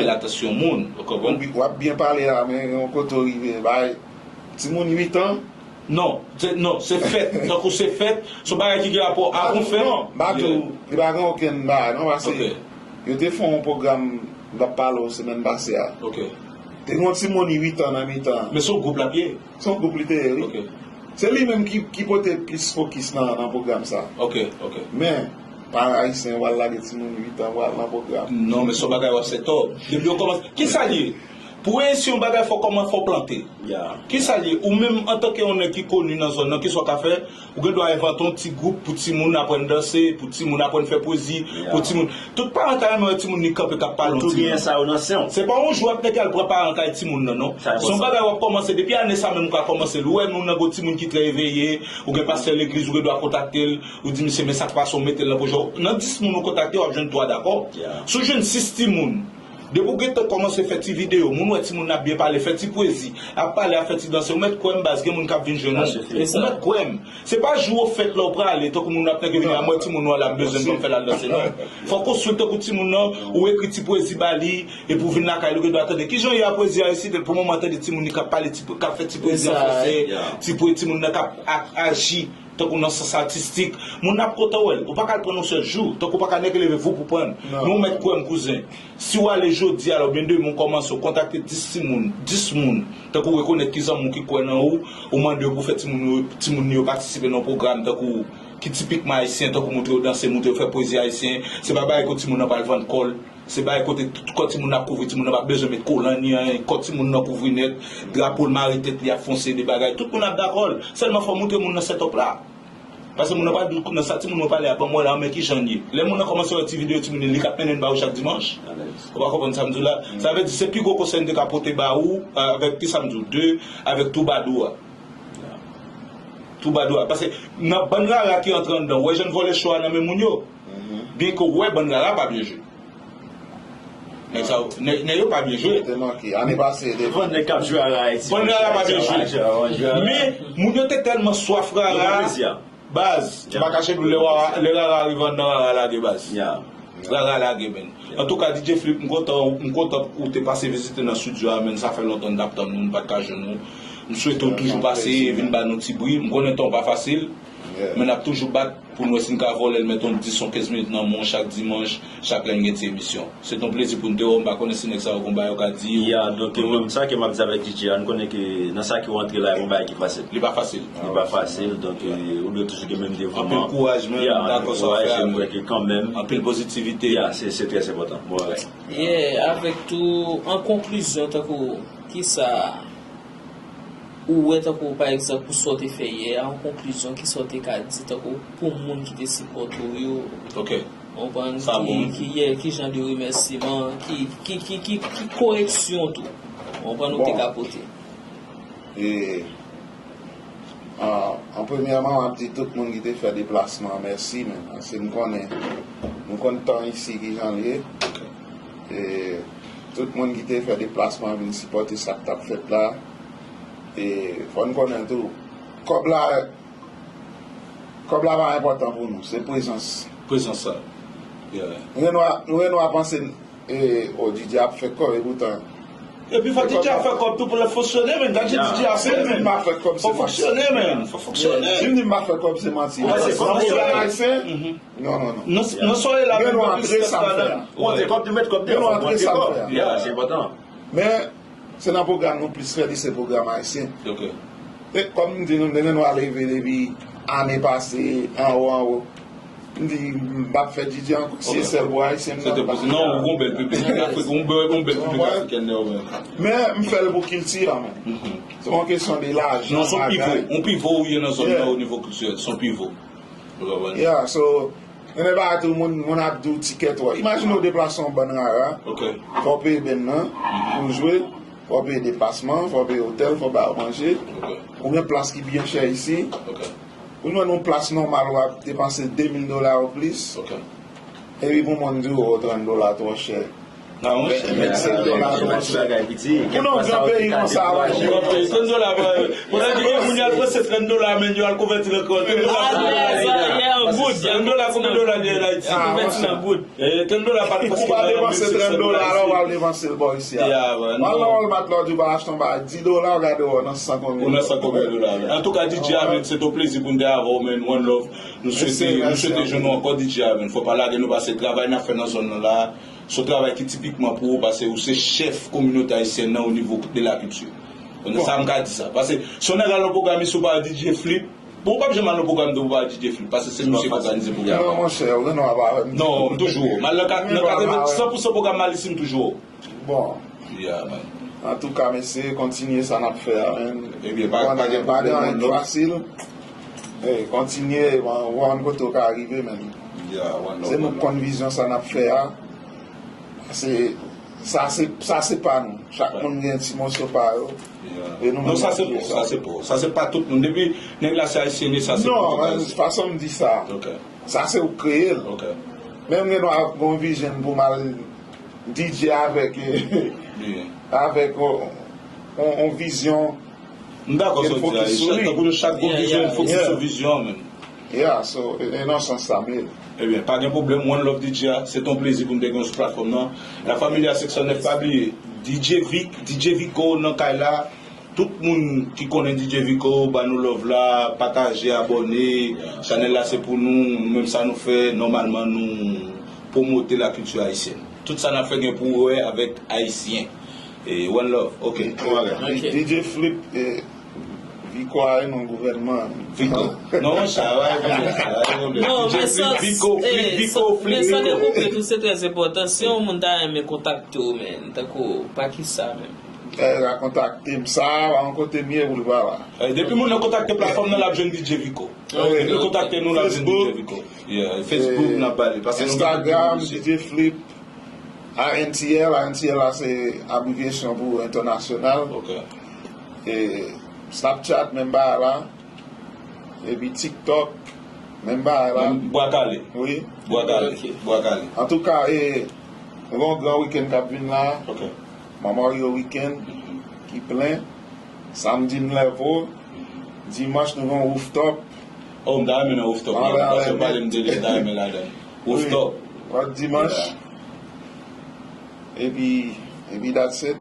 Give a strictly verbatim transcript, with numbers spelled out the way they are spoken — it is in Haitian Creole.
L atansyon moun, ou konprann? W ap byen pale la, men yon kote w rive, bay timoun uit an. Non, se, non, se fèt. Tankou se fèt, se yon bagay ki gen rapò avè w fèt. Non, m pa di w, li pa gen okenn bagay, non, paske yo te fè yon pwogram, m t ap pale w semèn pase a. Te gen yon timoun uit an nan mitan. Men se yon gwoup l ap ye. Se yon gwoup li te ye, wi. Se li menm ki, ki pote plis fokis nan, nan pwogram sa. Men, pa ayisyen, w al lage timoun uit an, w al nan pwogram. Non, men se yon bagay w ap fè tò. Depi yo kòmanse. Kisa l ye? Pou reyisi yon bagay, fò kòman fò plante. Kisa l ye? Ou menm, antanke yon nèg ki koni nan zòn nan, kisa w ka fè? Ou gen dwa envante yon ti gwoup pou timoun aprann danse, pou timoun aprann fè pwezi, pou timoun. Tout paran ta renmen wè timoun li kanpe k ap pale yon timoun. Se pa yon jou w ap nèk al pran paran kay timoun nan, non. Se yon bagay w ap kòmanse depi ane sa menm ou ka kòmanse l. Ou wè nou nan gwo timoun ki trè eveye, ou gen pastè legliz, ou gen dwa kontakte l, ou di misye men sa k pase, ou mete l nan pwojè w. Nan dis moun ou kontakte, w ap jwenn twa dakò. Si w jwenn sis timoun, depi w gentan kòmanse fè ti videyo, moun wè timoun nan ap byen pale, fè ti pwezi, ap pale, ap fè ti danse, ou mèt kwè m baz, gen moun k ap vin jwenn ou. Ou mèt kwè m. Se pa jou ou fèt la ou prale, tankou moun ap nèk vini a mwen timoun ou an la m bezwen m fè l al danse, non. Fòk ou swiv tankou timoun nan, ou ekri ti pwezi ba li, epi w vin lakay li, ou gen dwa tande. Kijan w ye a pwezi a isit? Pou moman tande timoun li k ap pale, ti, k ap fè ti pwezi an fransè, ti pwezi timoun nan k ap a- aji tankou nan sans atistik. Moun nan ap kontan wè l. Ou pa ka al pran l yon sèl jou, tankou w pa ka nèk leve voup ou pran l. Men ou mèt kwè m kouzen. Si w ale jodi a la oubyen demen w kòmanse, w kontakte dis timoun, dis moun, tankou w rekonèt ki zanmi w ki kwè nan ou, ou mande yo pou fè timoun yo, timoun yo patisipe nan yon pwogram tankou ki tipikman ayisyen, tankou montre yo danse, montre yo fè pwezi ayisyen, se pa bagay kote timoun nan pral vann kò l, se bagay kote tout kò timoun nan ap kouvri, timoun nan pa bezwen met kolan ni anyen, kò timoun nan kouvri nèt, drapo l mare tèt li ap fonse de bagay, tout moun ap dakò l, sèlman fò w montre moun nan set up la. Paske moun nan pral di w nan sa timoun mwen pale a ban m wè la, men kijan l ye. Lè moun nan kòmanse wè ti videyo timoun li k ap mennen l ba ou chak dimanch. Ou pa konprann sa m di w la? Sa vle di se pi gwo konsèy m te ka pote ba ou, avèk kisa m di w, de, avèk Toubadou a. Toubadou a. Paske nan bann rara ki antre anndan, ou wè jan n vòlè cho a nan men moun yo. Byenke ou wè bann rara pa byen jwe. Nèg sa yo, nèg, nèg yo pa byen jwe. Te manke. Ane pase, te. Bann nèg k ap jwe a Ayiti. Bann rara pa byen jwe. Men, moun yo te tèlman swaf rara. Baz, m pa kache pou lè rara, lè rara rive anndan rara lage baz. Rara lage, men. Antouka, D J Flip, m kontan, m kontan ou te pase vizite nan estidyo a, men sa fè lontan n t ap tann ou, n pa t ka jwenn ou. M swete w toujou pase, vin ba nou ti bri. M konnen tan w pa fasil, men n ap toujou bat pou n wè si n ka vòlè l, met yon dis, yon kenz minit nan men w chak dimanch, chak lè n gen ti emisyon. Se t yon plezi pou n te wè w, m pa konnen si nèg sa yo gon bagay yo ka di w. Ya, donk, mwen, sa ke m ap di avèk D J a, n konnen ke nan sa ke w antre la, e yon bagay ki fasil. Li pa fasil. Li pa fasil, donk, ou dwe toujou gen menm devouman. Anpil kouraj, men, m dakò sa w fè a, men. Anpil kouraj, e m kwè ke kanmenm. Anpil pozitivite. Ya, se, se trè enpòtan. Bon, bagay. Yeah, avèk tou, an konklizyon, tankou, kisa ou wè tankou, pa egzanp, pou sa w te fè yè a, an konklizyon, kisa w te ka di tankou pou moun ki te sipòte w yo? Ou konprann? Ki, ki, yeah, ki jan de remèsiman, ki, ki, ki, ki, ki koreksyon tou, ou konprann, ou te ka pote? E, an, an premyèman, m ap di tout moun ki te fè deplasman an mèsi, men, paske m konnen, m konn tan isi ki jan l ye. E, tout moun ki te fè deplasman an vin sipòte sa k t ap fèt la. E fò n konnen tou, kòb la, kòb la pa enpòtan pou nou, se prezans. Prezans sa. Nou gen dwa, nou gen dwa panse, e, o, D J ap fè kòb, epoutan. Epi fò D J ap fè kòb tou pou l fonksyone, men gad jan D J ap fè, men. Si m di m pa fè kòb, se manti. Fò fonksyone, men. Fò fonksyone. Si m di m pa fè kòb, se manti. Nan pwoblèm ayisyen, non, non, non. Nan soyè la, gen dwa antre sa m fè a. Ou antre kòb, nou met kòb deyò, fò ou antre kòb. Ya, se enpòtan. Men, se nan pwogram nou plis fè li, se pwogram ayisyen. E kòm m di nou, m te gen dwa leve depi ane pase, anwo, anwo. M di, m p ap fè D J ankò, si e sèl pou ayisyen, m t ap fè. Non, ou gon bèl piblik Afrik, ou gon bèl, gon bèl piblik afriken dèyè w menm. Men, m fè l pou kilti a, men. Se pa yon kesyon de lajan, bagay. Non, se yon pivo, yon pivo ou ye nan zòn nan, o nivo kiltirèl, se yon pivo. Ou konprann? Yeah, so, gen de bagay tou, moun, moun ap di w tikè twò. Imajine w deplase yon bann rara, fò w peye bèn nan pou l jwe, fò w peye deplasman, fò w peye otèl, fò w ba yo manje. Ou gen plas ki byen chè isi. Pou w jwenn yon plas nòmal, w ap depanse de mil dola ou plis. Epi pou moun di w, o, trant dola twò chè. Non, monchè, vennsenk dola pou yon sèl. Pou nan gran peyi konsa, monchè. Trant dola, pou nan di gen moun y al panse trant dola, men yo al konvèti l ankò. Trant dola. Trant dola, konbyen dola li ye an Ayiti? Konvèti l an goud. Trant dola pa t preske nan mil senk san dola isi. Ou pa depanse trant dola, alò w al depanse l bò isi a. W al nan Walmart la, w di w pa achte yon bagay dis dola, w gade w nan san konbyen dola. Ou nan san konbyen dola. Antouka, D J Amen, se te yon plezi pou n te avè w, men, one love. Nou swete, nou swete jwenn nou ankò, D J Amen. Fò pa lage nou pase travay n ap fè nan zòn nan la. Se yon travay ki tipikman pou ou, paske ou se chèf kominote ayisyèn nan o nivo de la kilti. Bon, sa m ka di sa. Paske si yon nèg al nan pwogram isi, ou pa D J Flip, bon, ou p ap janm al nan pwogram de ou pa D J Flip, paske se misye k òganize pwogram nan. Non, monchè, ou gen dwa pa wè m. Non, m toujou. M al nan kat, nan katreven, san pou san pwogram m al isi, m toujou. Bon. Yeah, man. Antouka, mesye, kontinye sa n ap fè a, men. Ebyen, pa, pa gen pwoblèm, pa gen anyen ki fasil. Kontinye, w konn kote w ka rive, men. Yeah, one love. Se nou k konn vizyon sa n ap fè a. Se, sa se, sa se pa nou. Chak moun gen ti moso pa yo. Yeah. E nou menm n ap jere sa. Non, sa se pa w, sa se pa w. Sa se pa tout moun. Depi nèg la se ayisyen, sa se pou tout ayisyen. Non, fason m di sa. Ok. Sa se ou k kreye l. Ok. Men m gen dwa gen yon vizyon pou m al D J avèk, avèk yon, yon, yon vizyon M dakò sa w di a, tankou nou chak gon vizyon, fokis sou vizyon an menm. Yeah, so, e, e nan sans sa m ye. Ebyen, pa gen pwoblèm, one love D J a, se te yon plezi pou m te gen w sou platfòm nan. La Familia six cent neuf, pa bliye, D J Vic, D J Vico nan kay la. Tout moun ki konnen D J Vico, ban nou love la, pataje, abòne. Chanèl la se pou nou, nou menm sa nou fè, nòmalman nou pwomote lakilti ayisyèn. Tout sa n ap fè gen pou wè avèk ayisyen. E, one love. Ok. Bon bagay. Ok. D J Flip, e, Vico a e non gouvènman. Vico. Non, sa va, e, sa va, e, non. Non, D J men Flip, sa, Vico, Flip, e, Vico, sa, Flip, men sa Vico. Dekoupe tou, se trè enpòtan. Si yon moun ta renmen kontakte w, men, tankou, pa ki sa, men. E, la kontakte m, sa, pa yon kote m ye pou l pa la. E, depi moun nan kontakte platfòm nan, l ap jwenn D J Vico. Depi l kontakte nou, l ap jwenn D J Vico. Yeah, Facebook, n ap pale. Paske nou gen Instagram, D J Flip. A N T L, A N T L la se abbreviation pou entènasyonal. Ok. E Snapchat, menm bagay la. Epi TikTok, menm bagay la. Menm Bwa Kale. Wi. Bwa Kale. Ok. Bwa Kale. Antouka, e, nou gen yon gran wikenn k ap vin la. Ok. Memorial Weekend, ki plen. Samdi, m leve. Dimanch, nou gen yon rooftop. Oh, m ta renmen nan rooftop la, paske w pale m de li, m ta renmen ladan l. Rooftop. Wi. Lòt dimanch. Yeah. Epi, epi that's it.